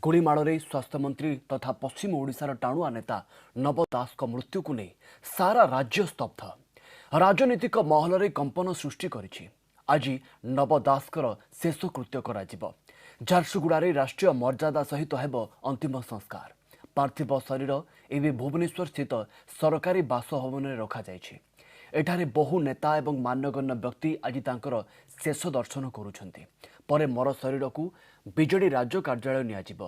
ଗୁଳିମାଡ଼ରେ ସ୍ୱାସ୍ଥ୍ୟମନ୍ତ୍ରୀ ତଥା ପଶ୍ଚିମ ଓଡ଼ିଶାର ଟାଣୁଆ ନେତା ନବ ଦାସଙ୍କ ମୃତ୍ୟୁକୁ ନେଇ ସାରା ରାଜ୍ୟ ସ୍ତବ୍ଧ। ରାଜନୈତିକ ମହଲରେ କମ୍ପନ ସୃଷ୍ଟି କରିଛି। ଆଜି ନବ ଦାସଙ୍କର ଶେଷକୃତ୍ୟ କରାଯିବ। ଝାରସୁଗୁଡ଼ାରେ ରାଷ୍ଟ୍ରୀୟ ମର୍ଯ୍ୟାଦା ସହିତ ହେବ ଅନ୍ତିମ ସଂସ୍କାର। ପାର୍ଥିବ ଶରୀର ଏବେ ଭୁବନେଶ୍ୱର ସ୍ଥିତ ସରକାରୀ ବାସଭବନରେ ରଖାଯାଇଛି। ଏଠାରେ ବହୁ ନେତା ଏବଂ ମାନ୍ୟଗଣ୍ୟ ବ୍ୟକ୍ତି ଆଜି ତାଙ୍କର ଶେଷ ଦର୍ଶନ କରୁଛନ୍ତି। ପରେ ମର ଶରୀରକୁ ବିଜେଡି ରାଜ୍ୟ କାର୍ଯ୍ୟାଳୟ ନିଆଯିବ।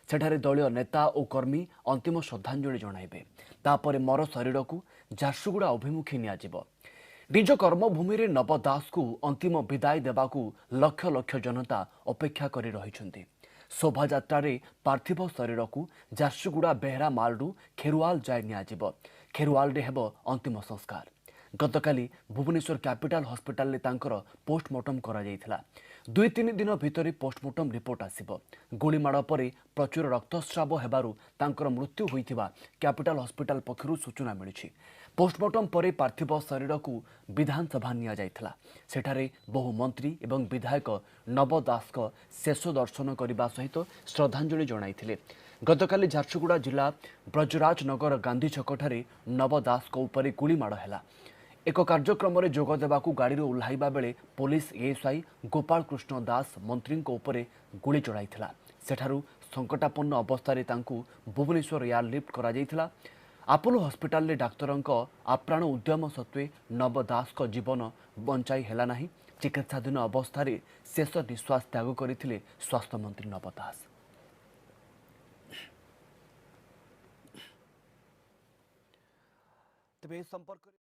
ସେଠାରେ ଦଳୀୟ ନେତା ଓ କର୍ମୀ ଅନ୍ତିମ ଶ୍ରଦ୍ଧାଞ୍ଜଳି ଜଣାଇବେ। ତାପରେ ମର ଶରୀରକୁ ଝାରସୁଗୁଡ଼ା ଅଭିମୁଖେ ନିଆଯିବ। ନିଜ କର୍ମଭୂମିରେ ନବ ଦାସଙ୍କୁ ଅନ୍ତିମ ବିଦାୟ ଦେବାକୁ ଲକ୍ଷ ଲକ୍ଷ ଜନତା ଅପେକ୍ଷା କରି ରହିଛନ୍ତି। ଶୋଭାଯାତ୍ରାରେ ପାର୍ଥିବ ଶରୀରକୁ ଝାରସୁଗୁଡ଼ା ବେହେରା ମାଲରୁ ଖେରୁଆଲ ଯାଏ ନିଆଯିବ। ଖେରୁଆଲରେ ହେବ ଅନ୍ତିମ ସଂସ୍କାର। ଗତକାଲି ଭୁବନେଶ୍ୱର କ୍ୟାପିଟାଲ ହସ୍ପିଟାଲରେ ତାଙ୍କର ପୋଷ୍ଟମର୍ଟମ କରାଯାଇଥିଲା। 2-3 ଦିନ ଭିତରେ ପୋଷ୍ଟମର୍ଟମ ରିପୋର୍ଟ ଆସିବ। ଗୁଳିମାଡ଼ ପରେ ପ୍ରଚୁର ରକ୍ତସ୍ରାବ ହେବାରୁ ତାଙ୍କର ମୃତ୍ୟୁ ହୋଇଥିବା କ୍ୟାପିଟାଲ ହସ୍ପିଟାଲ ପକ୍ଷରୁ ସୂଚନା ମିଳିଛି। ପୋଷ୍ଟମର୍ଟମ ପରେ ପାର୍ଥିବ ଶରୀରକୁ ବିଧାନସଭା ନିଆଯାଇଥିଲା। ସେଠାରେ ବହୁ ମନ୍ତ୍ରୀ ଏବଂ ବିଧାୟକ ନବ ଦାସଙ୍କ ଶେଷ ଦର୍ଶନ କରିବା ସହିତ ଶ୍ରଦ୍ଧାଞ୍ଜଳି ଜଣାଇଥିଲେ। ଗତକାଲି ଝାରସୁଗୁଡ଼ା ଜିଲ୍ଲା ବ୍ରଜରାଜନଗର ଗାନ୍ଧୀ ଛକଠାରେ ନବ ଦାସଙ୍କ ଉପରେ ଗୁଳିମାଡ଼ ହେଲା। ଏକ କାର୍ଯ୍ୟକ୍ରମରେ ଯୋଗ ଦେବାକୁ ଗାଡ଼ିରୁ ଓହ୍ଲାଇବା ବେଳେ ପୋଲିସ ଏଏସ୍ଆଇ ଗୋପାଳକୃଷ୍ଣ ଦାସ ମନ୍ତ୍ରୀଙ୍କ ଉପରେ ଗୁଳି ଚଳାଇଥିଲା। ସେଠାରୁ ସଙ୍କଟାପନ୍ନ ଅବସ୍ଥାରେ ତାଙ୍କୁ ଭୁବନେଶ୍ୱର ଏୟାରଲିଫ୍ଟ କରାଯାଇଥିଲା। ଆପୋଲୋ ହସ୍ପିଟାଲରେ ଡାକ୍ତରଙ୍କ ଆପ୍ରାଣ ଉଦ୍ୟମ ସତ୍ତ୍ୱେ ନବ ଦାସଙ୍କ ଜୀବନ ବଞ୍ଚାଇ ହେଲା ନାହିଁ। ଚିକିତ୍ସାଧୀନ ଅବସ୍ଥାରେ ଶେଷ ନିଶ୍ୱାସ ତ୍ୟାଗ କରିଥିଲେ ସ୍ୱାସ୍ଥ୍ୟମନ୍ତ୍ରୀ ନବ ଦାସ। ତେବେ ଏ ସମ୍ପର୍କରେ